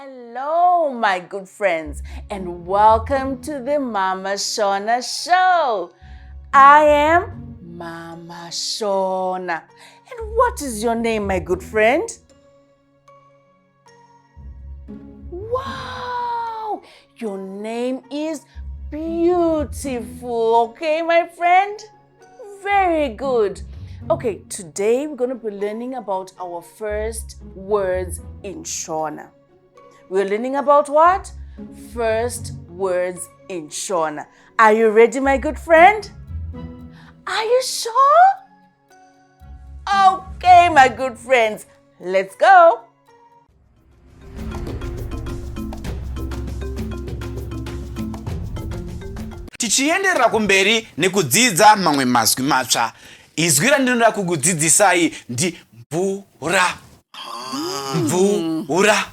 Hello, my good friends, and welcome to the Mama Shona Show. I am Mama Shona. And what is your name, my good friend? Wow, your name is beautiful, okay, my friend? Very good. Okay, today we're going to be learning about our first words in Shona. We're learning about what? First words in Shona. Are you ready, my good friend? Are you sure? Okay, my good friends, let's go. Tichienderera kumberi nekudzidza mamwe mazwi matsva, izwi randinoda kukudzidzisai ndi mvura. Mvura.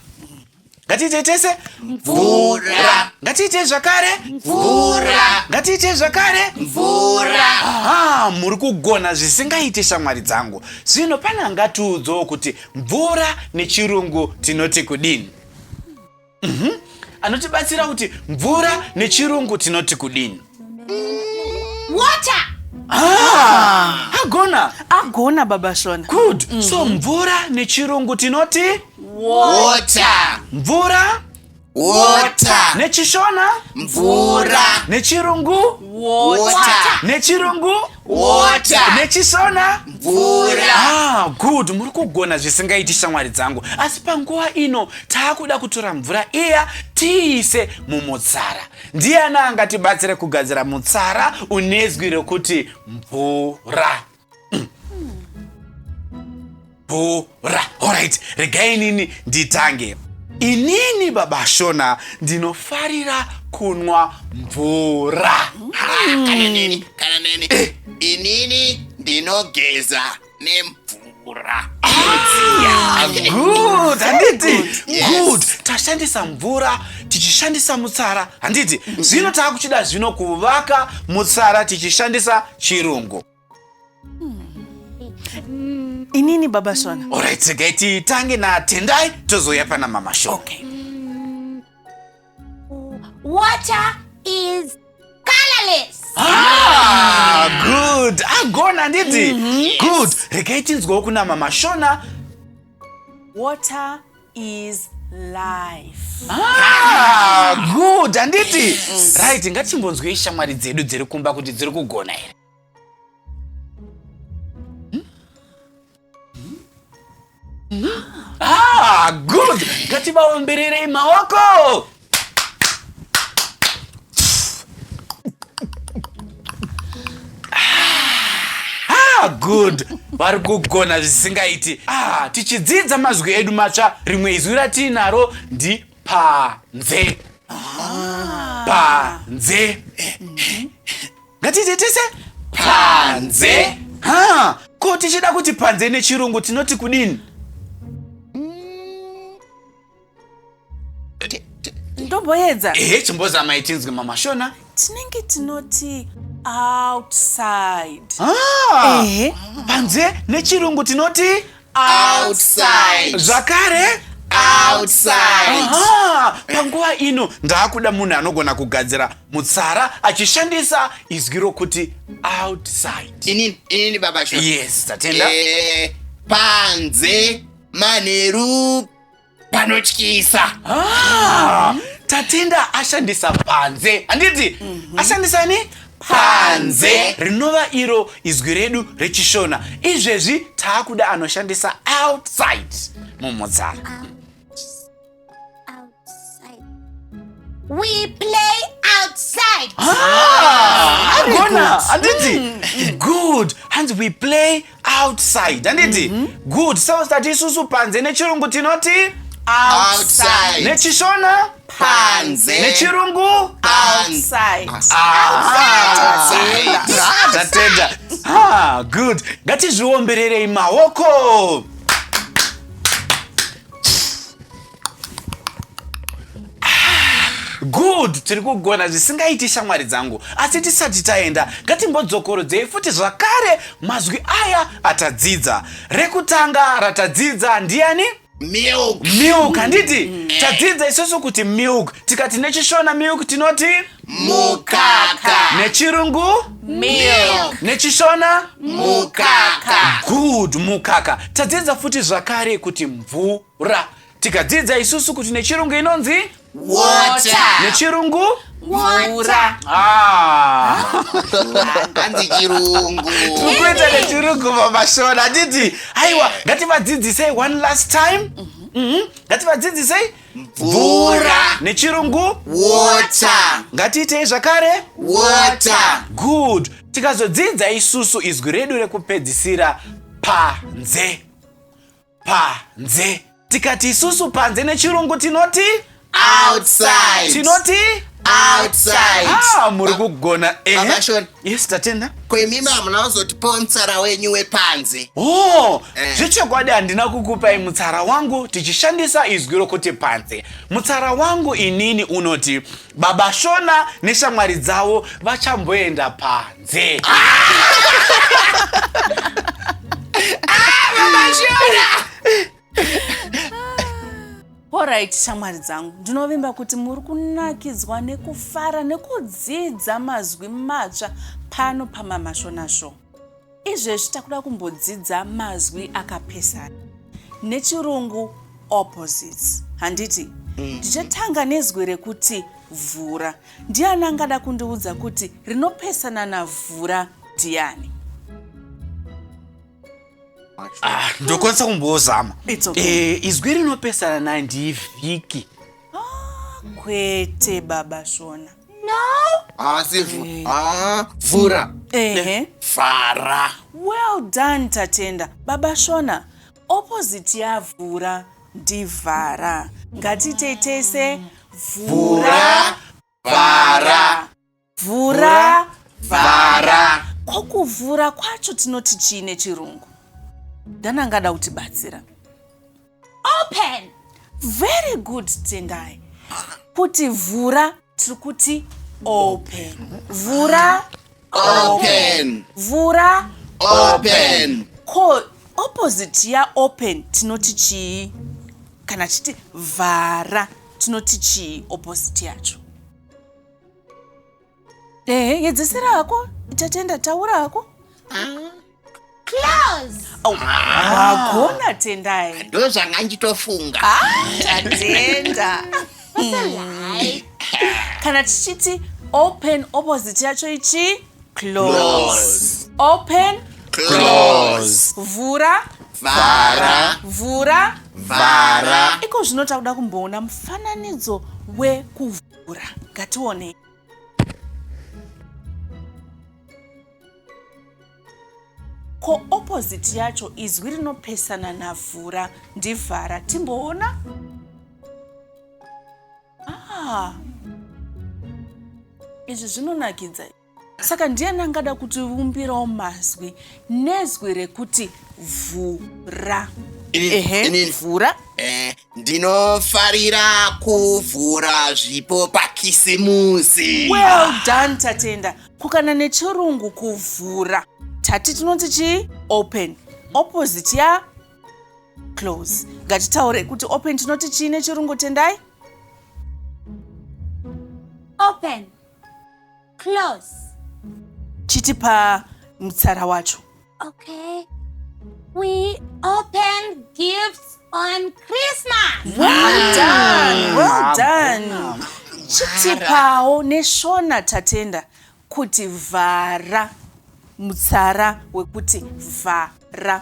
Ngatiite tese mvura. Ngatiite zvakare mvura. Ngatiite zvakare mvura. Aha, muri kugona zvisingaite shamwari dzangu. Zvino pane angatiudzawo kuti mvura nechirungu tinoti kudini? Anotibatsira kuti mvura nechirungu tinoti kudini? Water. Ah, agona. Agona, Baba Shona. Good. So mvura nechirungu tinoti Water. Mvura. Water. Nechishona mvura. Nechirungu water. Nechirungu water. Nechishona mvura. Ah, good. Muri kugona zvisingaiti shamwari dzangu. Asi panguva ino taakuda kutora mvura iya tiise mumutsara. Ndiani angatibatsire kugadzira mutsara unezwi rekuti mvura? Mvura. Alright, regai inini nditange. Inini Baba Shona ndinofarira kunwa mvura. Kana neni, kana neni. Inini ndinogeza nemvura. Good, handiti? Yes. Good. Tashandisa mvura tichishandisa mutsara, handiti? Zvino taakuchida zvino kuvaka mutsara tichishandisa chirungu. Inini, Baba Shona. Alright, regai titange naTendai, tozouya pana Mama Shona. Okay. Water is colorless. Ah, good. Agona, handiti? Good. Regai tinzwawo kuna Mama Shona. Water is life. Ah, good, handiti? Right, ngatimbonzwei shamwari dzedu dziri kumba kuti dziri kugona here. Ah, good. Ngativaombererei maoko. Ah, good. Vari kugona zvisingaiti. Ah, tichidzidza mazwi edu matsva, rimwe izwi ratiinaro ndi panze. Panze. Ngatiite tese panze. Ha, ko tichida kuti panze nechirungu tinoti kudini? Ndomboedza. Ehe, chimbozamai tinzwe Mama Shona. Tinenge tinoti outside. Ah, Ehe. panze nechirungu tinoti Outside. Zvakare Outside. Aha, panguva ino ndaakuda munhu anogona kugadzira mutsara achishandisa izwi rokuti outside. Inini, Baba Shona. Yes, Tatenda. Panze manheru panotyisa. Ah, Tatenda ashandisa panze, handiti? Ashandisa ni panze, rinova iro izwi redu rechishona. Izvezvi taakuda anoshandisa outside mumutsara. Outside. We play outside. Ah, agona, handiti? Good. Hanzi we play outside, handiti? Good. So tati isusu panze nechirungu tinoti Outside. Nechishona panze. Nechirungu Outside. Ah, tatenda. Ah, good. Ngatizviombererei maoko. Good. Tiri kugona zvisingaiti shamwari dzangu. Asi tisati taenda, ngatimbodzokorodzei futi zvakare mazwi aya atadzidza. Rekutanga ratadzidza ndiani? Milk. Milk, handiti? Tadzidza isusu kuti milk, tikati neChishona milk tinoti Mukaka. Nechirungu Milk. NeChishona Mukaka. Good, mukaka. Tadzidza futi zvakare kuti mvura, tikadzidza isusu kuti nechirungu inonzi Water. Nechirungu Mvura. Ah. Hanzi chirungu. Tiri kuita nechirungu, vaMashona, handiti? Aiwa, ngativadzidzisei one last time. Ngativadzidzisei Mvura. Nechirungu Water. Ngatiitei zvakare. Water. Good. Tikazodzidza isusu izwi redu rekupedzisira, panze. Panze, tikati isusu panze nechirungu tinoti Outside. Tinoti Outside. Ah, muri kugona. Ehe. Baba Shona. Yes, Tatenda. Kwemimi hamuna kuzotipawo mutsara wenyu wepanze. Oh, Eh. zvechokwadi handina kukupai mutsara wangu tichishandisa izwi rokuti panze. Mutsara wangu inini unoti Baba Shona neshamwari dzavo vachamboenda panze. Ah! Alright, shamwari dzangu, ndinovimba kuti muri kunakidzwa nekufara nekudzidza mazwi matsva pano paMamashona Show. Izvezvi takuda kumbodzidza mazwi akapesana, nechirungu opposites, handiti? Ndichatanga nezwi rekuti vhura. Ndiani angada kundiudza kuti rinopesana navhura ndiani? Ah, ndokwanisa kumbozama. It's okay. Izwi rinopesana nandivhiki. Kwete, Baba Shona. No. Asi ah, vhura. Ehe. Vhara. Well done, Tatenda. Baba Shona, opposite yavhura ndivhara. Ngatiitei tese: vhura, Vhara. Vhura. Vhara. Kwokuvhura kwacho tinoti chii nechirungu? Ndanangada kutibatsira. Open. Very good, Tendai. Kuti vhura tiri kuti open. Vhura. Open. Vhura. Open. Ko opposite yaopen tinoti chii? Kana chiti vhara tinoti chii opposite yacho? Ehe, yedzesera hako, Tatenda, taura hako. Close. Oh, wagona, Tendai. Ndo zvanga ndichitofunga. Tatenda. Like. Kana tichiti open, opposite yacho ichi? Close. Close. Open. Close. Vhura. Vhara. Vhura. Vhara. Iko zvino takuda kumboona mufananidzo wekuvhura. Ngationei. Ko opposite yacho, izwi rinopesana navhura ndivhara. Timboona. Ah, izvi zvinonakidza. Saka ndiani angada kutiumbirawo mazwi nezwi rekuti vhura? Ehe. Inini. Vhura. Ndinofarira kuvhura zvipo paKisimusi. Well done, Tatenda. Kukana nechirungu kuvhura tati tinoti chii? Open. Opposite ya close. Ngatitaure kuti open tinoti chii nechirungu, Tendai? Open. Close. Chitipa mutsara wacho. Okay. We open gifts on Christmas. Well done, well done. Chitipawo neShona, Tatenda, kuti vhara, mutsara wekuti vhara.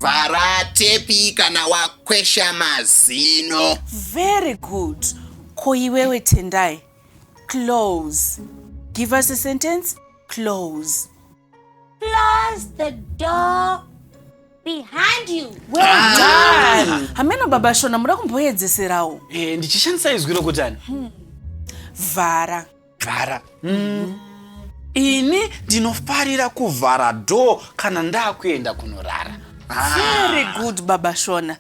Vhara tepi kana wakwesha mazino. Very good. Ko iwewe, Tendai, close. Give us a sentence. Close. Close the door behind you. Well done. Hameno, Baba Shona, muda kumboedzeserawo. Ndichishandisa izwi rokutani? Vhara. Vhara. Ini ndinofarira kuvhara door kana ndakuenda kunorara. Very good, Baba Shona.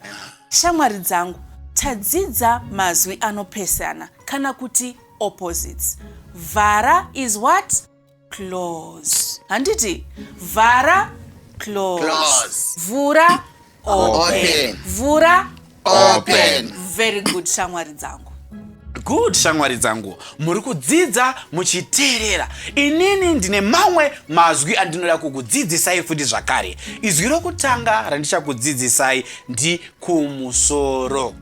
Shamwari dzangu, tadzidza mazwi anopesana kana kuti opposites. Vhara is what? Close, handiti? Vhara, close. Close. Vhura. Open. Vhura. Open. Very good shamwari dzangu. Good shamwari dzangu, muri kudzidza muchiteerera. Inini ndine mamwe mazwi andinoda kukudzidzisai futi zvakare. Izwi rokutanga randichakudzidzisai ndi kumusoro.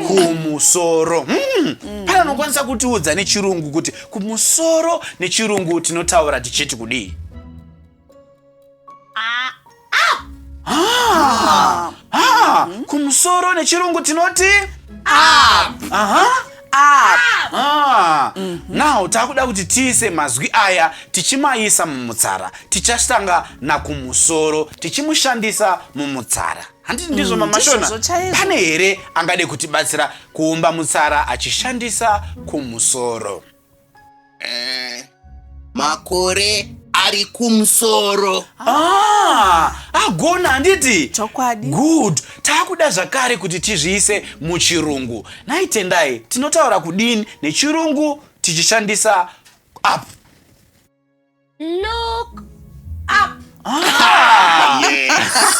Kumusoro. Pane anokwanisa kutiudza nechirungu kuti kumusoro nechirungu tinotaura tichiti kudii? Ah, ah, kumusoro nechirungu tinoti Up. Aha. Up. Ah, now takuda kuti tiise mazwi aya tichimaisa mumutsara. Tichatanga nakumusoro tichimushandisa mumutsara. Handiti ndizvo mama Shona? Ndizvozvo chaizvo. Pane here angade kutibatsira kuumba mutsara achishandisa kumusoro? Makore ari kumusoro. Ah, agona handiti? Chokwadi. Good. Takuda zvakare kuti tizviise muchirungu. Nhai Tendai, tinotaura kudini nechirungu tichishandisa up? Look up. Yes.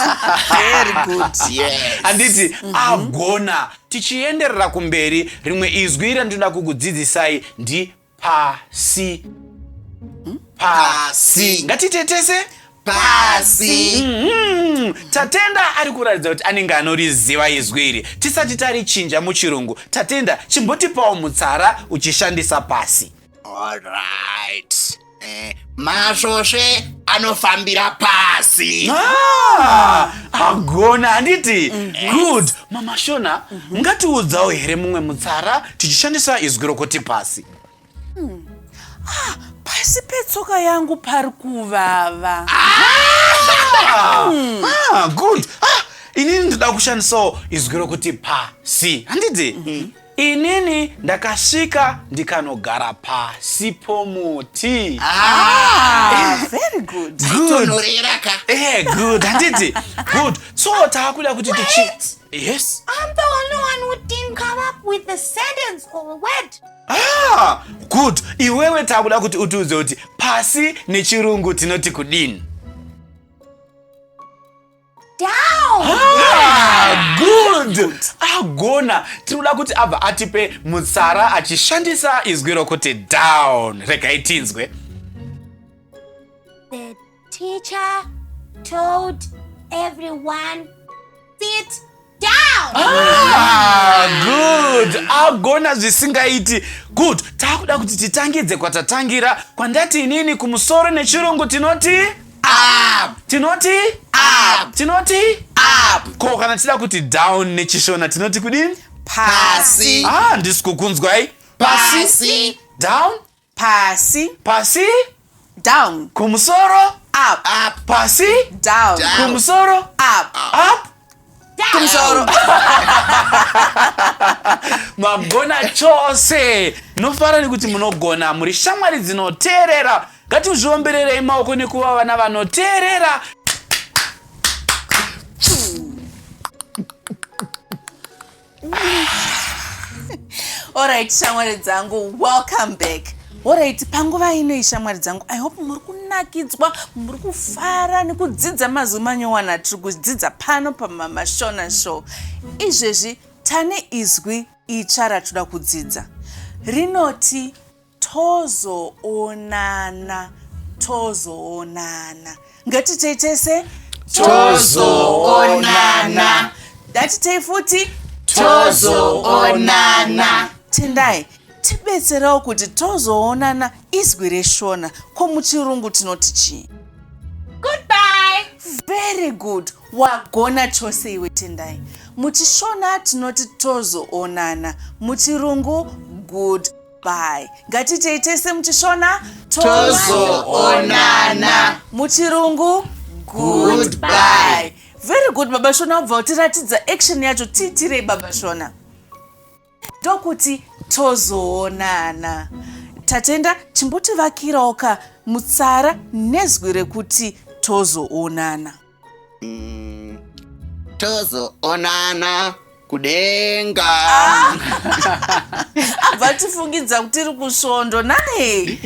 Very good. Yes. Handiti agona. Tichienderera kumberi, rimwe izwi randinoda kukudzidzisai ndi pasi. Pasi. Ngatiite tese. Pasi. Tatenda ari kuratidza kuti anenge anoriziva izwi iri. Tisati tarichinja muchirungu, Tatenda, chimbotipawo mutsara uchishandisa pasi. All right. Masvosve anofambira pasi. Ah, agona handiti? Good. Mama Shona, mungatiudzawo here mumwe mutsara tichishandisa izwi rokuti pasi? Pasi petsoka yangu pari kuvava. Ah, good. Ah, inini ndoda kushandisawo izwi rokuti pasi, handiti? Inini ndakasvika ndikanogara pasi pomuti. Ah, very good. Good. Tonorera ka. Good, handiti? Good. So taakuda kuti tichi Wait. Yes. I'm the only one who didn't come up with a sentence or a word. Ah, good. Iwewe taakuda kuti utiudze kuti pasi nechirungu tinoti kudini? Down. Ah, good. Agona. Tinoda kuti abva atipe mutsara achishandisa izwi rokuti down. Regai tinzwe. The teacher told everyone, sit down. Ah, good. Agona zvisingaiti. Good. Taakuda kuti titangidze kwatatangira. Kwandati inini kumusoro nechirungu tinoti Up. Tinoti Up. Tinoti Up. Ko kana tida kuti down nechishona tinoti kudini? Pasi. Pasi. Ah, ndisi kukunzwai. Pasi. Pasi. Down. Pasi. Pasi. Down. Kumusoro. Up. Up. Pasi. Down. Down. Kumusoro. Up. Up. Kumusoro. Magona chose. Nofara nekuti munogona, muri shamwari dzinoteerera. Ngatizviombererei maoko nekuva vana vanoteerera. Alright, shamwari dzangu, welcome back. Alright, panguva ino shamwari dzangu, I hope muri kunakidzwa, muri kufara nekudzidza mazwi manyowani atiri kudzidza pano paMama Shona Show. Izvezvi tane izwi itsva ratoda kudzidza. Rinoti tozoonana, tozoonana. Ngatitei tese. Tozoonana. Ngatitei futi. Tozoonana. Tendai, tibetserawo kuti tozoonana izwi reshona. Ko muchirungu tinoti chii? Goodbye. Very good. Wagona chose iwe Tendai. Muchishona tinoti tozoonana, muchirungu goodbye. Ngatitei tese muchishona. Tozoonana. Muchirungu goodbye. Very good. Baba Shona wabva utiratidza action yacho. Tiitirei Baba Shona. Ndokuti tozoonana. Tatenda, chimbotivakirawo ka mutsara nezwi rekuti tozoonana. Tozoonana kudenga. Abva tifungidza kuti tiri kusvondo naye.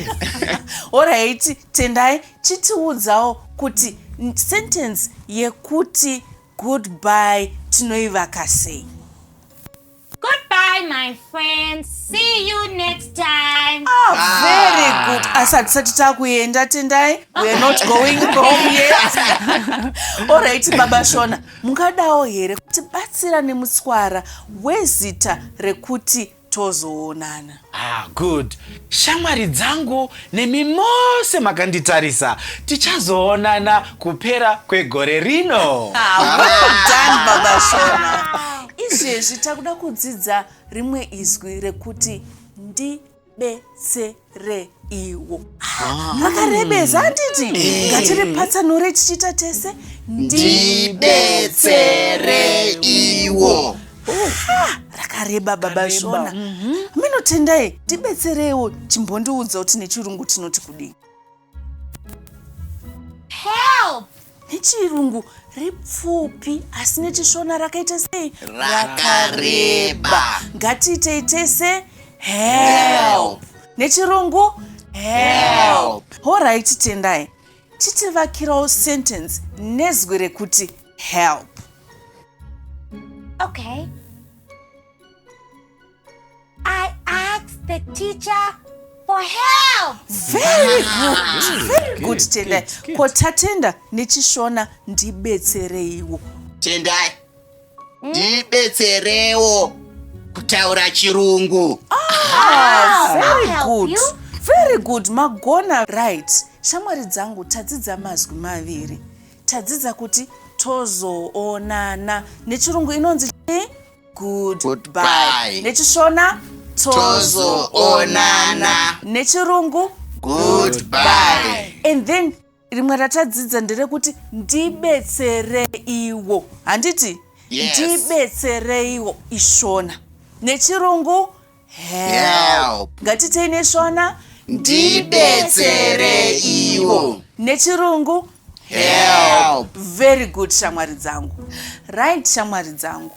Alright, Tendai, chitiudzawo kuti sentence yekuti Goodbye tinoivaka sei? Goodbye, my friends. See you next time. Ah, very good. Asi hatisati takuenda, Tendai. We are not going home yet. Alright, Baba Shona, mungadawo here kutibatsira nemutswara wezita rekuti tozoonana? Ah, good. Shamwari dzangu nemi mose makanditarisa, tichazoonana kupera kwegore rino. Ah, well done, Baba Shona. Izvezvi takuda kudzidza rimwe izwi rekuti ndibetsereiwo. Ah, rakarebesa handiti? Ngatiripatsanure tichiita tese. Ndibetsereiwo. Rakareba, Baba Shona. Minotendai, ndibetsereiwo, chimbondiudza kuti nechirungu tinoti kudii? Help. Nechirungu ripfupi, asi nechishona rakaita sei? Rakareba. Ngatiitei tese, help. Nechirungu help. Alright, Tendai, chitivakirawo sentence nezwi rekuti help. Okay. I asked the teacher for help. Very good, very good, Tendai. Ko Tatenda, nechishona ndibetsereiwo? Tendai, ndibetserewo kutaura chirungu. Ah, very Help good. you. Very good, magona. Right, shamwari dzangu, tadzidza mazwi maviri. Tadzidza kuti tozoonana nechirungu inonzi chii? Goodbye. Goodbye. Nechishona Tozoonana. Nechirungu Goodbye. And then rimwe ratadzidza nderekuti ndibetsereiwo, handiti? Yes. Ndibetsereiwo ishona, nechirungu help. Help. Ngatitei neshona. Ndibetsereiwo. Nechirungu Help. Very good, shamwari dzangu. Right, shamwari dzangu,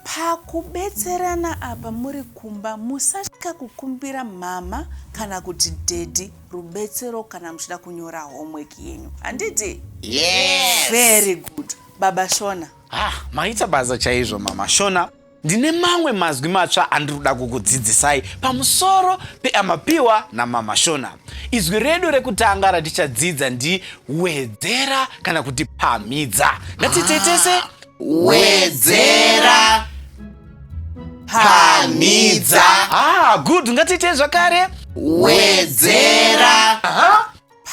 pakubetserana apa muri kumba, musatya kukumbira mama kana kuti daddy rubetsero kana muchida kunyora homework yenyu, handiti? Yes. Very good. Baba Shona. Ah, maita basa chaizvo, Mama Shona. Ndine mamwe mazwi matsva andiri kuda kukudzidzisai pamusoro peamapiwa naMama Shona. Izwi redu rekutanga ratichadzidza ndi wedzera kana kuti pamhidza. Ngatiitei tese. Wedzera, pamhidza. Ah, good. Ngatiitei zvakare. Wedzera,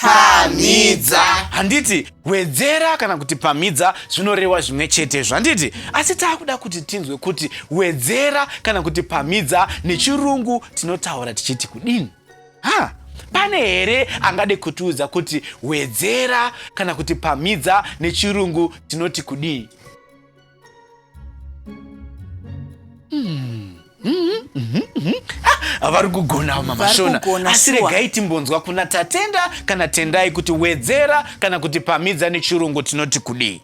pamhidza. Handiti wedzera kana kuti pamhidza zvinoreva zvimwe chetezvo, handiti? Asi taakuda kuti tinzwe kuti wedzera kana kuti pamhidza nechirungu tinotaura tichiti kudini. Ha, pane here angade kutiudza kuti wedzera kana kuti pamhidza nechirungu tinoti kudii? Ah, vari kugona, Mama Vari Shona. kugona, Asi sure. regai timbonzwa kuna Tatenda kana Tendai kuti wedzera kana kuti pamhidza nechirungu tinoti kudii.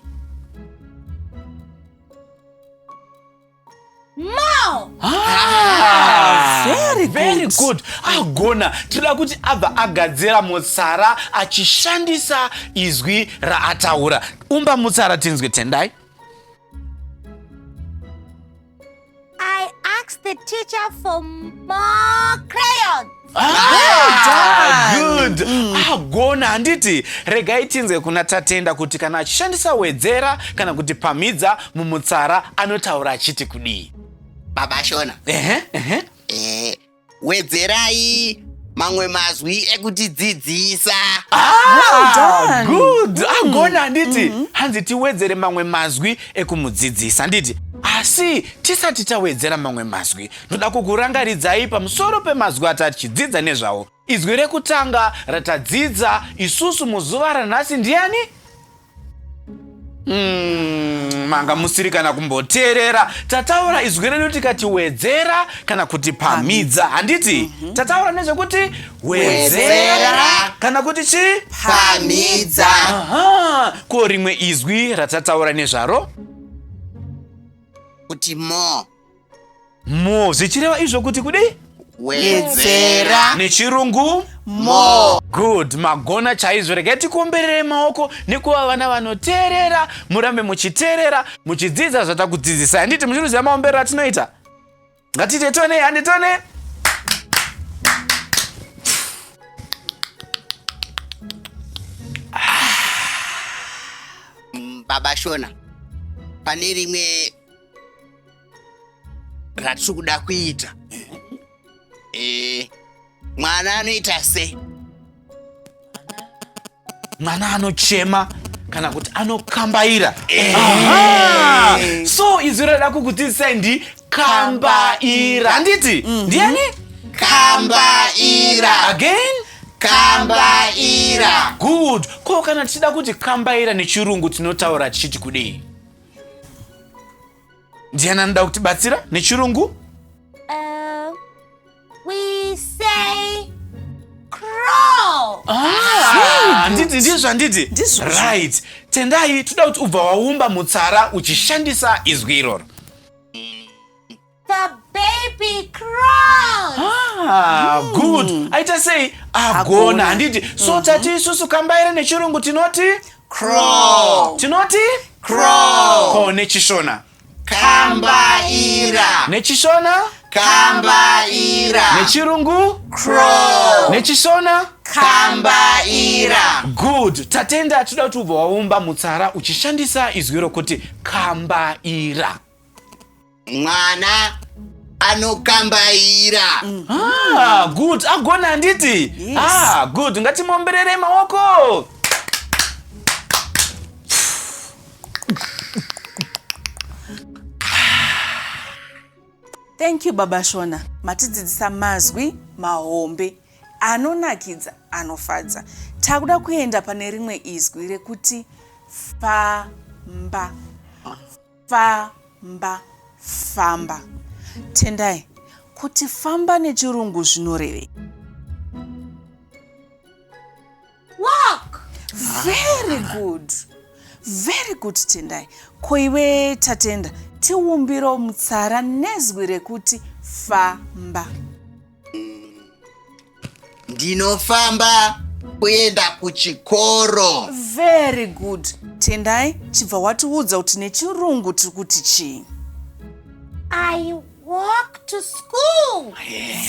More. Ah, Very very good. good. Agona. Tinoda kuti abva agadzira mutsara achishandisa izwi raataura. Umba mutsara tinzwe, Tendai. I asked the teacher for more crayons. Ah, Done. good. Agona, handiti? Regai tinzwe kuna Tatenda kuti kana achishandisa wedzera kana kuti pamhidza mumutsara anotaura achiti kudii. Baba Shona. Ehe, ehe. Wedzerai mamwe mazwi ekutidzidzisa. Ah, Done. good. Agona, handiti? Hanzi tiwedzere mamwe mazwi ekumudzidzisa, handiti? Asi tisati tawedzera mamwe mazwi, ndoda kukurangaridzai pamusoro pemazwi atatichidzidza nezvawo. Izwi rekutanga ratadzidza isusu muzuva ranhasi ndiani? Manga musiri kana kumboteerera. Tataura izwi redu tikati wedzera kana kuti pamhidza, handiti? Tataura nezvekuti wedzera Wedzera. kana kuti chii? Pamhidza. Aha, ko rimwe izwi ratataura nezvaro? Kuti more. More, zvichireva izvo kuti kudii? Wedzera. Nechirungu? More. Good, magona chaizvo. Regai tikuomberere maoko nekuva vana vanoteerera, murambe muchiteerera, muchidzidza zvatakudzidzisai. Handiti muchiruziva maomberero atinoita? Ngatiite tone, handi tone. Baba Shona, pane rimwe ratiri kuda kuita. Mwana anoita sei? Mwana anochema kana kuti anokambaira. So izwi rada kukudzidzisai ndi kambaira, handiti? Ndiani? Kambaira. Again? Kambaira. Good. Ko kana tichida kuti kambaira nechirungu tinotaura tichiti kudii? Ndiani anoda kutibatsira nechirungu? We say crawl. Handiti ndizvo, handiti? Ndizvozvo. Right. Tendai, toda kuti ubva waumba mutsara uchishandisa izwi iroro. The baby crawls. Good. Aita sei? Agona, Agona. handiti? So tati isusu kambaira nechirungu tinoti Crawl. Tinoti Crawl. Ko nechishona? Kambaira. Nechishona? Kambaira. Nechirungu? Crawl. Nechishona? Kambaira. Good. Tatenda, toda kuti ubva waumba mutsara uchishandisa izwi rokuti kambaira. Mwana anokambaira. Good. Agona, handiti? Yes. Good. Ngatimomberere maoko. Thank you, Baba Shona. Matidzidzisa mazwi mahombe anonakidza, anofadza. Takuda kuenda pane rimwe izwi rekuti famba. Famba, famba. Tendai, kuti famba nechirungu zvinorevei? Walk. Very good. Very good, Tendai. Ko iwe Tatenda, tiumbiro mutsara nezwi rekuti famba. Ndinofamba kuenda kuchikoro. Very good. Tendai, chibva watiudza kuti nechirungu tiri kuti chii? I walk to school.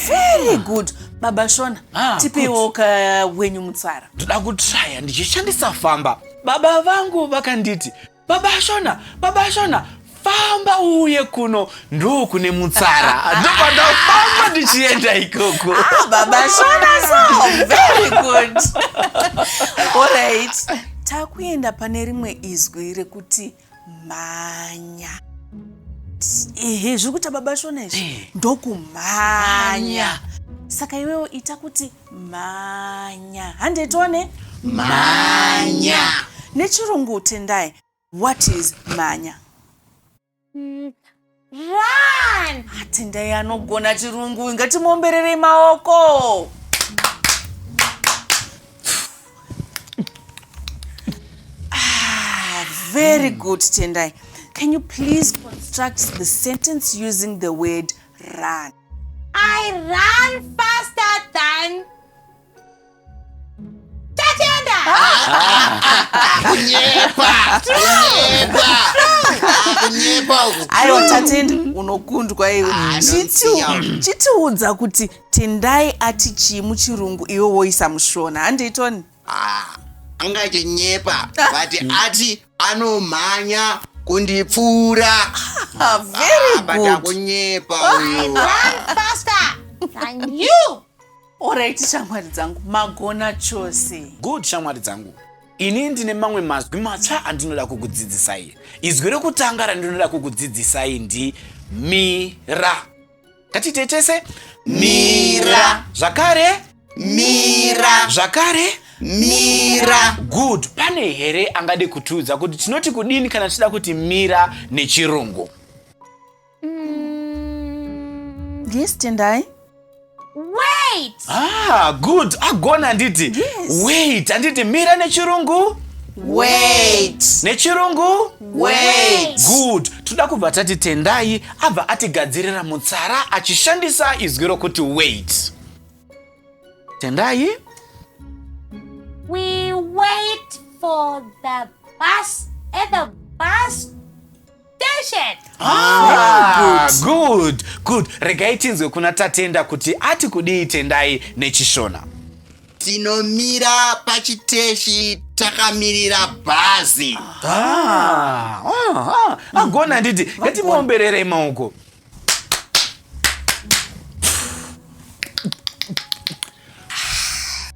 Very good. Baba Shona, tipewo ka wenyu mutsara. Ndoda kutraya ndichishandisa famba. Baba vangu vakanditi, Baba Shona, Baba Shona, famba uuye kuno, ndokune mutsara. Ndobva ndafamba ndichienda ikoko. Baba Shona, so very good. Alright. Takuenda pane rimwe izwi rekuti mhanya. Ehe, zviri kuita Baba Shona izvi ndokumhanya. Saka iwewo ita kuti mhanya. Hande tione. Mhanya. Nechirungu, Tendai, what is mhanya? Run. Tendai anogona chirungu, ngatimombererei maoko. Very good, Tendai. Can you please construct the sentence using the word run? I run faster than Tatenda. Kunyepa. Kunyepa. Kunyepa uku. Aiwa Tatenda, unokundwa iwe. Nonsiya. Chitiudza kuti Tendai ati chii muchirungu, iwe woisa mushona. Handei toni. Angachinyepa, but ati anomhanya kundipfuura. Very But good. akunyepa uyu. Run faster than you. Alright, shamwari dzangu, magona chose. Good, shamwari dzangu. Ini ndine mamwe mazwi matsva andinoda kukudzidzisai. Izwi rekutanga randinoda kukudzidzisai ndi mira. Ngatiite tese. Mira. Zvakare. Mira. Zvakare. Mira. Good. Pane here angade kutiudza kuti tinoti kudini kana tichida kuti mira nechirungu? Yes, Tendai. Wait. Good. Agona, handiti? Yes. Wait, handiti? Mira nechirungu? Wait. Nechirungu? Wait. Good. Toda kubva tati Tendai abva atigadzirira mutsara achishandisa izwi rokuti wait. Tendai. wait for the bus at the bus station. Ah, good good regai tinzwe kuna Tatenda kuti ati kudii Tendai neChishona. Tinomira pachiteshi takamirira bhazi. Ah, ah, ah, agona handiti? Ngatimuombererei maoko.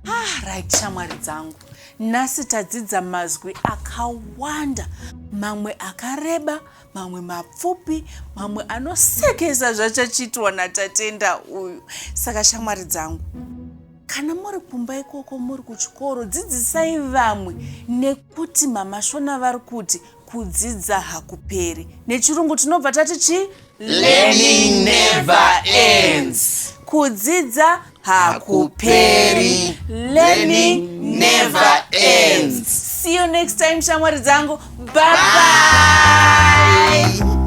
Ah, right shamwari dzangu, nhasi tadzidza mazwi akawanda, mamwe akareba, mamwe mapfupi, mamwe anosekesa zvachachiitwa naTatenda uyu. Saka shamwari dzangu, kana muri kumba ikoko, muri kuchikoro, dzidzisai vamwe nekuti Mama Shona vari kuti kudzidza hakuperi. Nechirungu tinobva tati chii? Learning never ends. Kudzidza hakuperi. Learning never ends. See you next time, shamwari dzangu. Bye bye.